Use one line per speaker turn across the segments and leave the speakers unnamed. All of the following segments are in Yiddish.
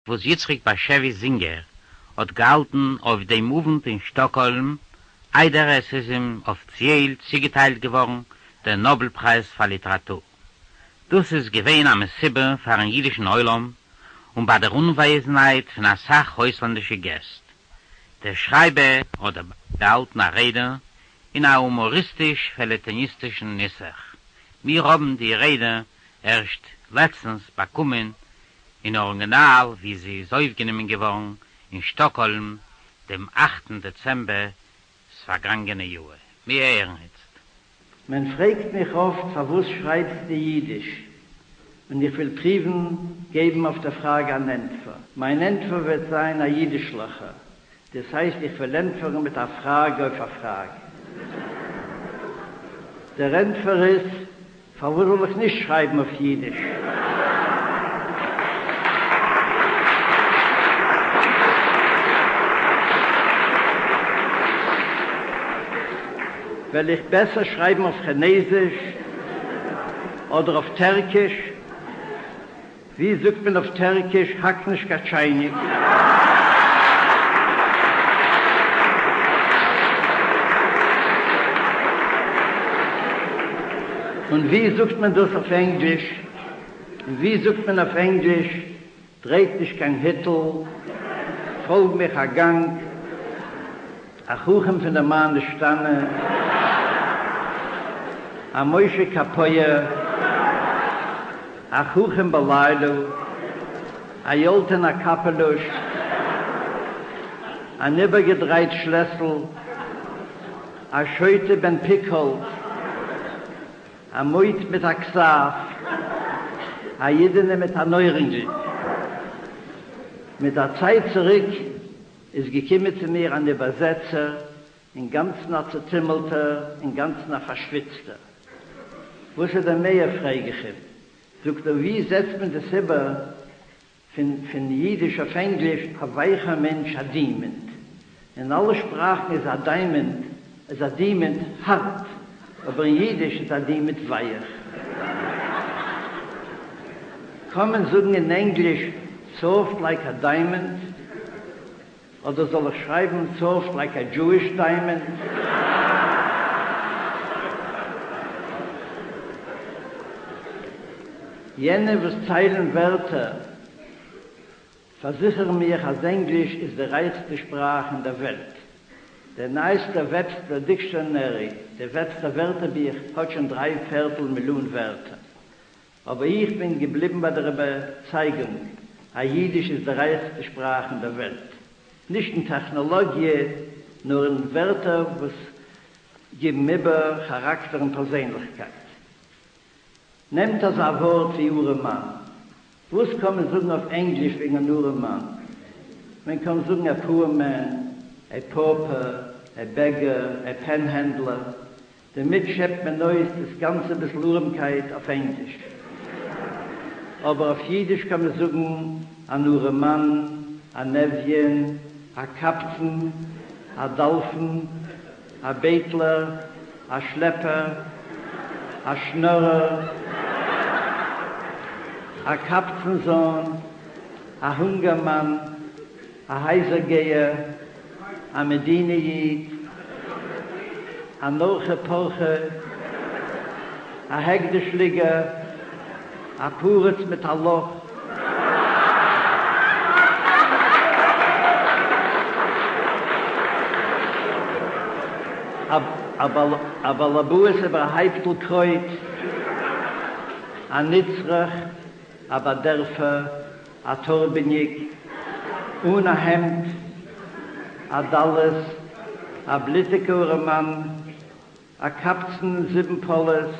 וואס יצחק באשעוויס זינגער האט געהאלטן אויף דעם אוונט אין שטאקהאלם איידער עס איז אים אפיציעל צוגעטיילט געווארן דער נאבעל פרייז פאר ליטעראטור. דאס איז געווען א מסיבה פארן אידישן עולם און ביי דער אנוועזנהייט פון א סך אויסלענדישע געסט. דער שרייבער האט דערביי געהאלטן א רעדע אין א הומאריסטיש-פעליעטאניסטישן נוסח. מיר האבן די רעדע ערשט לעצטנס באקומען אין אריגינאל ווי זי איז אויפגענומען געווארן אין שטאקהאלם דעם אכטן דעצעמבער ס'פארגאנגענע יאר. מיר הערן איצט.
מען פרעגט מיך אפט פארוואס שרייבסטו אידיש, און איך וויל פריוון געבן אויף דער פראגע אן ענטפער. מיין ענטפער וועט זיין א אידישליכער, דאס הייסט איך וועל ענטפערן מיט א פראגע אויף א פראגע. דער ענטפער איז, פארוואס זאל איך נישט שרייבן אויף אידיש? וועל איך בעסער שרייבן אויף כינעזיש אדער אויף טערקיש? ווי זאגט מען אויף טערקיש האק נישט קיין טשייניק? און ווי זאגט מען דאס אויף ענגליש? און ווי זאגט מען אויף ענגליש דרייט נישט קיין היטל, פאלג מיך א גאנג, א חכם פון דער מה נשתנה, א משה קאפויער, א חכם בלילה, א יאלד אין א קאפעלוש, אן איבערגעדרייט שלעסל, א שוטה בן פיקהאלץ, א מויד מיט א כתב, א אידענע מיט אן אוירינגל. מיט א צייט צוריק איז געקומען צו מיר אן איבערזעצער, אינגאנצן א צעטומלטער, אינגאנצן א פארשוויצטער. וואס איז דער מער, פרעג איך אים. זאגט ער, ווי זעצט מען דאס איבער פון פון אידיש אויף ענגליש, א ווייכער מענטש א דימענט. אין אלע שפראכן איז א דיימענט איז א דימענט הארט, אבער אין אידיש איז א דימענט ווייך. קען מען זאגן אין ענגליש סאפט לייק א דיימענט? אדער זאל איך שרייבן סאפט לייק א דזשואיש דיימענט? יענע וואס ציילן ווערטער פארזיכערן מיך אז ענגליש איז די רייכסטע שפראך אין דער וועלט. דער נייעסטער וועבסטער דיקשאנערי, דער וועבסטער ווערטערבוך, האט שוין דריי פערטל מיליאן ווערטער. אבער איך בין געבליבן ביי דער איבערצייגונג אז אידיש איז די רייכסטע שפראך אין דער וועלט. נישט אין טעכנאלאגיע, נאר אין ווערטער וואס גיבן איבער כאראקטער און פערזענליכקייט. נעמט אזא ווארט ווי ארעמאן. וואס קען מען זאגן אויף ענגליש וועגן אן ארעמאן? מען קען זאגן א פאאר מען, א פאופער, א בעגער, א פענהענדלער. דערמיט שעפּט מען אויס דאס גאנצע ביסל ארעמקייט אויף ענגליש. אבער אויף אידיש קען מען זאגן אן ארעמאן, אן אביון, א קבצן, א דלפן, א בעטלער, א שלעפער, א שנארער, א קבצנזאן, א הונגערמאן, א הייזער-גייער, א מדינה איד, אן אורחא פורחא, א הקדש ליגער, א פריץ מיט א לאך, א בעל הבית איבער א הייפטל קרויט, א נצרך, א באדערפער, א טארביניק, אן א העמד, א דלות, א בלוטיגער ארעמאן, א קבצן אין זיבן פאלעס,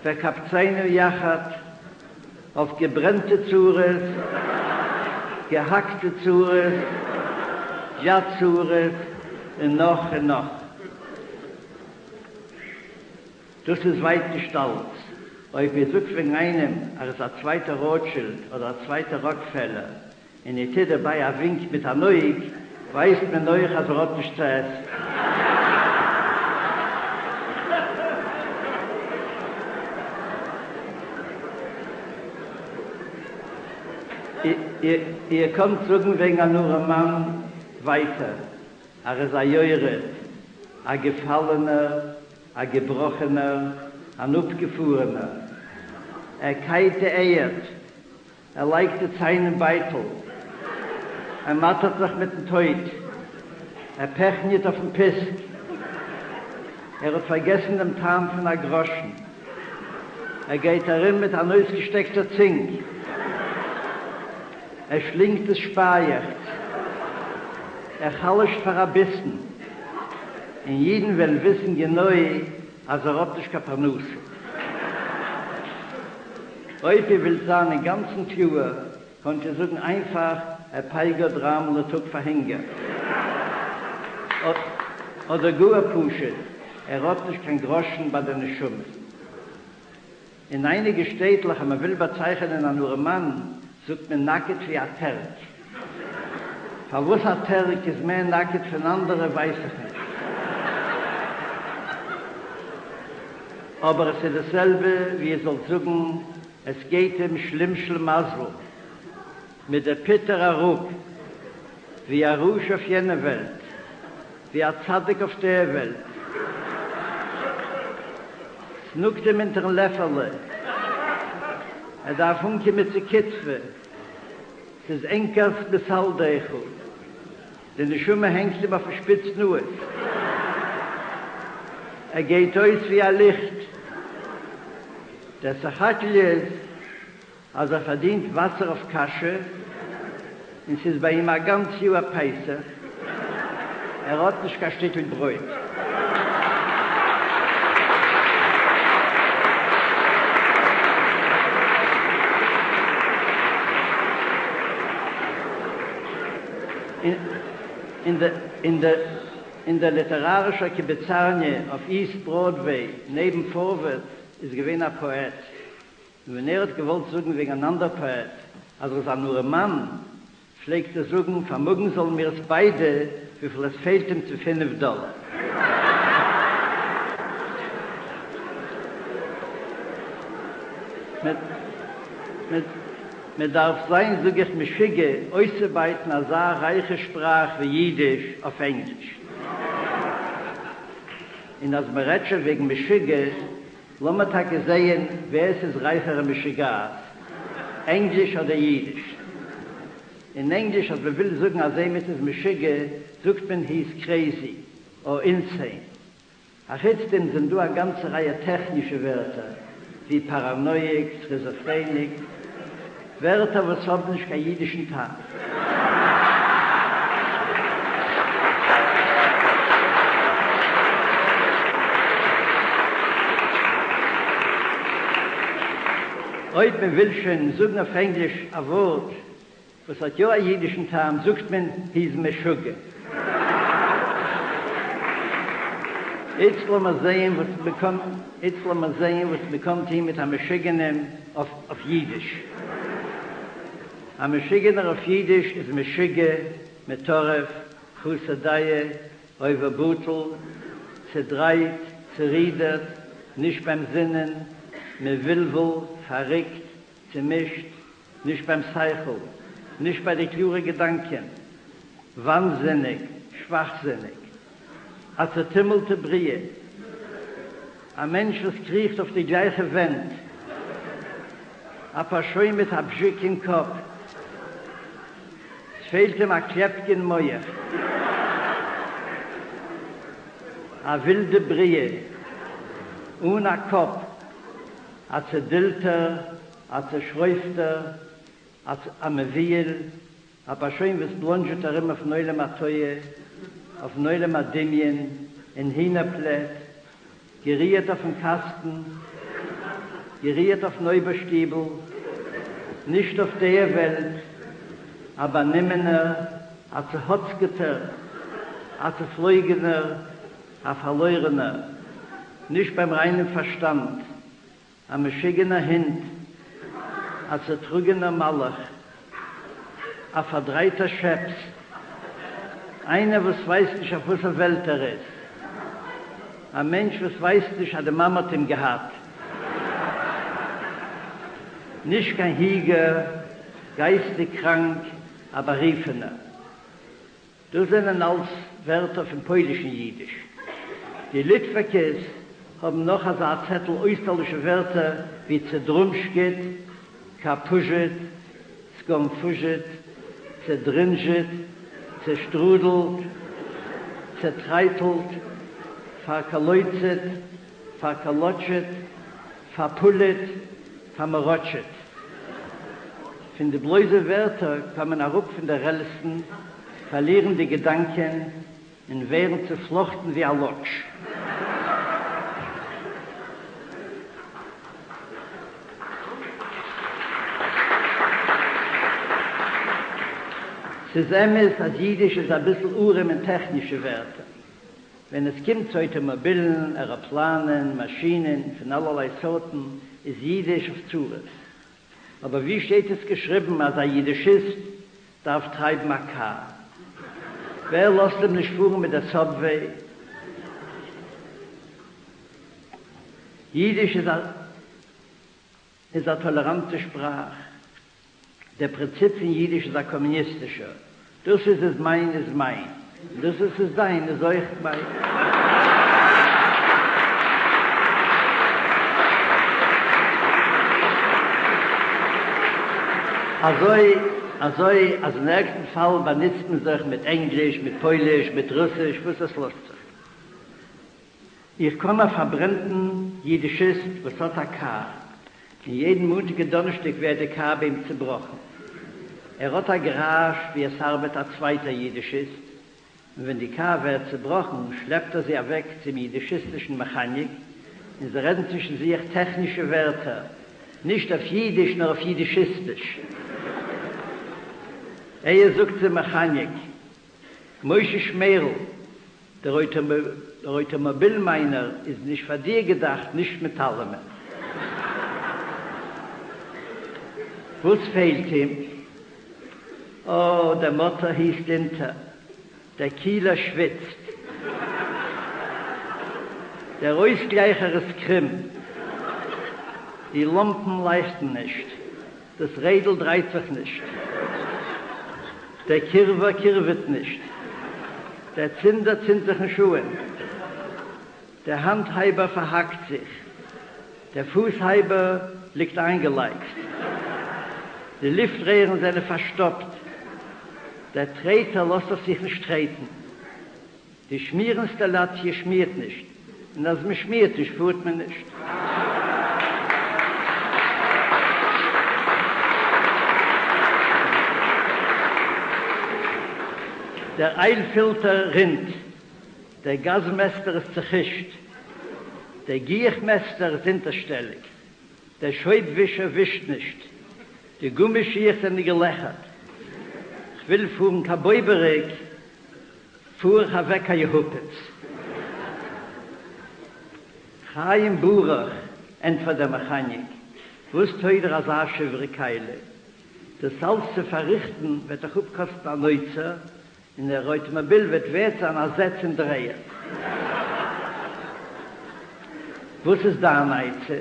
וקבצנו יחד, אויף געברענטע צרות, געהאקטע צרות, יד צרות, און נאך און נאך. דאס איז ווייט נישט אלץ. אויב איר זאגט וועגן איינעם אז ער איז א צווייטער ראטשילד אדער א צווייטער ראקפעלער, און איר טוט דערביי א ווינק מיט אן אויג, ווייסט מען אויך אז ער האט נישט צו עסן. איר קאנט זאגן וועגן אן ארעמאן ווייטער, ער איז א יורד, א געפאלענער, א געבראכענער, אן אפגעפארענער. ער קייט די ערד, ער לייגט די ציין אין בייטל, ער מאטערט זיך מיטן טויט, ער פעכניעט אויפן פיסק, ער האט פארגעסן דעם טעם פון א גראשן, ער גייט ארום מיט אן אויסגעשטעקטער צונג, ער שלינגט דאס שפייעכץ, ער חלש'ט פאר א ביסן, און אידן וועלן וויסן גענוי אז ער האט נישט קיין פרנסה. אויב איר ווילט זיין אינגאנצן קלאר, קאנט איר זאגן איינפאך, ער פייגערט דריי מאל א טאג פאר הונגער. אדער גאר פשוט, ער האט נישט קיין גראשן ביי די נשמה. אין אייניגע שטעטלעך אז מען וויל באצייכענען אן ארעמאן זאגט מען נאקעט ווי א טערק. פארוואס א טערק איז מער נאקעט פון אנדערע ווייס איך נישט. אבער עס איז דאס זעלבע ווי איר זאלט זאגן עס גייט אים שלים שלימזל מיט דער פוטער אראפ, ווי א רשע אויף יענע וועלט, ווי א צדיק אויף דער וועלט. ס'נאגט אים אונטערן לעפעלע, ער דארף אנקומען צו קצבה, ס'איז אנקת מסלדיך, די נשמה הענגט אים אויפן שפיץ נאז, ער גייט אויס ווי א ליכט. דער סך הכל איז אז ער פארדינט וואסער אויף קאשע, און ס'איז ביי אים א גאנץ יאהר פסח, ער האט נישט קיין שטיקל ברויט. אין דער ליטערארישער קיבעצארניע אויף איסט בראדוועי נעבן פארווערטס איז געווען א פאעט. און ווען ער האט געוואלט זאגן וועגן אן אנדער פאעט אז ער איז אן ארעמאן, פלעגט ער זאגן, פארמאגן זאלן מיר עס ביידע וויפיל עס פעלט אים צו פינף דאלער. מען דארף זיין, זאג איך, משוגע אויסצובייטן אזא רייכע שפראך ווי אידיש אויף ענגליש. און אז מען רעדט שוין וועגן משוגע, לאמיר טאקע זעהן ווער ס'איז רייכער אין משוגעת, ענגליש אדער אידיש. אין ענגליש אז מ'וויל זאגן אז עימיץ איז משוגע זאגט מען הי איז קרעזי אר אינסעין. אחוץ דעם זענען דא א גאנצע רייע טעכנישע ווערטער ווי פאראנויאיק, סכיזאפרעניק, ווערטער וואס האבן נישט קיין אידישן טעם. אויב מען וויל שוין זאגן אויף ענגליש א ווארט וואס האט יא א אידישן טעם זאגט מען הי'ז משוגע. איצט לאמיר זעהן וואס מ'קען איצט לאמיר זעהן וואס מ'קען טוהן מיט א משוגענעם אויף אידיש. א משוגענער אויף אידיש איז משוגע, מטורף, חסר דעה, עובר בטל, צעדרייט, צערודערט, נישט ביים זינען, מבולבל, פארריקט, צעמישט, נישט ביים שכל, נישט ביי די קלארע געדאנקען, וואנזיניג, שוואכזיניג, א צעטומלטע בריאה, א מענטש וואס קריכט אויף די גלייכע ווענט, א פארשוין מיט א בזשיק אין קאפ, ס'פעלט אים א קלעפקע אין מח, א ווילדע בריאה, אן א קאפ, א צעדולטער, א צעשרויפטער, א מבוהל, א פארשוין וואס בלאנדזשעט ארום אויפן עולם התוהו, אויפן עולם הדמיון, אין הינערפלעט, גערירט אויפן קאסטן, גערירט אויפן אויבערשטיבל, נישט אויף דער וועלט, א באנומענער, א צעהאצקעטער, א צעפלויגענער, א פארלוירענער, נישט ביים ריינעם פארשטאנד, א משוגענער הונט, א צעטראגענער מלאך, א פארדרייטער שעפס, איינער וואס ווייסט נישט אויף וואסער וועלט ער איז, א מענטש וואס ווייסט נישט אז די מאמע האט אים געהאט, נישט קיין היגער. גייסטיק קראנק, א בארופענער. דאס זענען אלס ווערטער פון פוילישן יידיש. די ליטוואקעס האבן נאך אזא צעטל אויסטערלישע ווערטער ווי צעדרומשקעט, קאפוזשעט, סקאנפוזשעט, צעדרינזשעט, צעשטרודלט, צעטרייטלט, פארקאלויצעט, פארקאלאטשעט, פארפולעט, פארמאראטשעט. פון די בלויזע ווערטער קען מען אראפ פון די רעלסן, פארלירן די געדאנקען און ווערן צעפלאכטן ווי א לאקש. ס'איז אמת אז אידיש איז אביסל ארעם אין טעכנישע ווערטער. ווען עס קומט צו אויטאמאבילן, עראפלאנען, מאשינען פון אלערליי סארטן, איז אידיש אויף צרות. אבער וואו שטייט עס געשריבן אז א אידישיסט דארף טרייבן א קאר? ווער לאזט אים נישט פארן מיט דער סאבוועי? אידיש איז א איז א טאלעראנטע שפראך. דער פרינציפ פון אידיש איז א קאמוניסטישער, דאס וואס איז מיין איז מיין, און דאס וואס איז דיין איז אויך מיין. אזוי אזוי אז אין ערגסטן פאל באנוצט מען זיך מיט ענגליש, מיט פויליש, מיט רוסיש, וואס עס לאזט זיך. איך קען א פארברענטן אידישיסט וואס האט א קאר, און יעדן מאנטאג און דאנערשטאג ווערט די קאר ביי אים צובראכן. ער האט א גאראזש וואו עס ארבעט א צווייטער אידישיסט, און ווען די קאר ווערט צובראכן שלעפט ער זי אוועק צום אידישיסטישן מעכאניק, און זיי רעדן צווישן זיך טעכנישע ווערטער, נישט אויף אידיש נאר אויף אידישיסטיש. ער זאגט צום מעכאניק, משה שמערל, דער אויטאמאביל מיינער איז נישט פאר דיר געדאכט, נישט מיט אלעמען. וואס פעלט אים? אה, דער מאטאר הוסט אונטער, דער קילער שוויצט, דער אויסגלייכער איז קרום, די לאמפן לייכטן נישט, דאס רעדל דרייט זיך נישט. דער קירווער קירוועט נישט. דער צינדער צינדט זיך נישט אן. דער האנט-הייבער פארהאקט זיך. דער פוס-הייבער ליגט איינגעלייגט. די לופט-רערן זענען פארשטאפט. דער טרעטער לאזט אויף זיך נישט טרעטן. די שמיר-אינסטאלאציע שמירט נישט, און אז מען שמירט נישט פארט מען נישט. דער אייל פילטער רינט, דער גאז מעסטער איז צעחושט, דער גיך מעסטער איז הינטערשטעליג, דער שויב ווישער ווישט נישט, די גומי שיך זענען געלעכערט, כ'וויל פארן קיין בויבעריק, פאר איך אוועק קיין יעהופּעץ. חיים ברוך, ענטפערט דער מעכאניק, וואס טויג דיר אזא שברי כלי? דאס אלץ צו פארריכטן וועט דיך אפקאסטן אן אוצר, און דער אויטאמאביל וועט ווערט זיין א זעץ אין דר'ערד. וואס איז דיין עצה?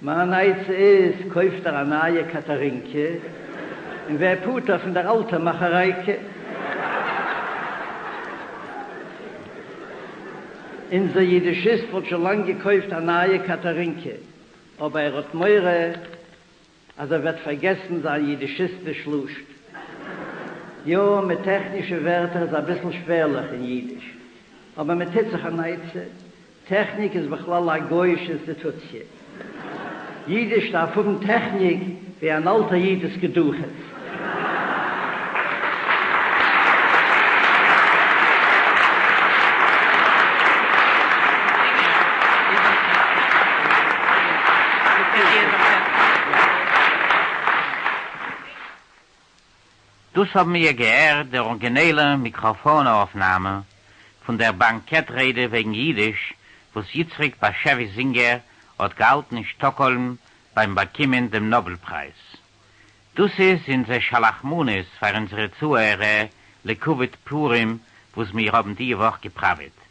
מיין עצה איז, קויף דיר א נייע קאטארינקע און ווער פטור פון דער אלטער מאכערייקע. אונזער אידישיסט וואלט שוין לאנג געקויפט א נייע קאטארינקע, אבער ער האט מורא אז ער וועט פארגעסן זיין אידישיסטיש לשון. יא, מיט טעכנישע ווערטער איז אביסל שווערליך אין אידיש, אבער מען טוט זיך אן עצה. טעכניק איז בכלל א גויאישע אינסטיטוציע. אידיש דארף האבן טעכניק ווי אן אלטער איד דאס קדחת.
דאס האבן מיר געהערט די אריגינעלע מיקראפאן-אויפנאמע פון דער באנקעט-רעדע וועגן יידיש וואס יצחק באשעוויס זינגער האט געהאלטן אין שטאקהאלם ביים באקומען דעם נאבעל פרייז. דאס איז אונזער שלח מנות פאר אונזערע צוהערער לכבוד פורים וואס מיר האבן די וואך געפראוועט.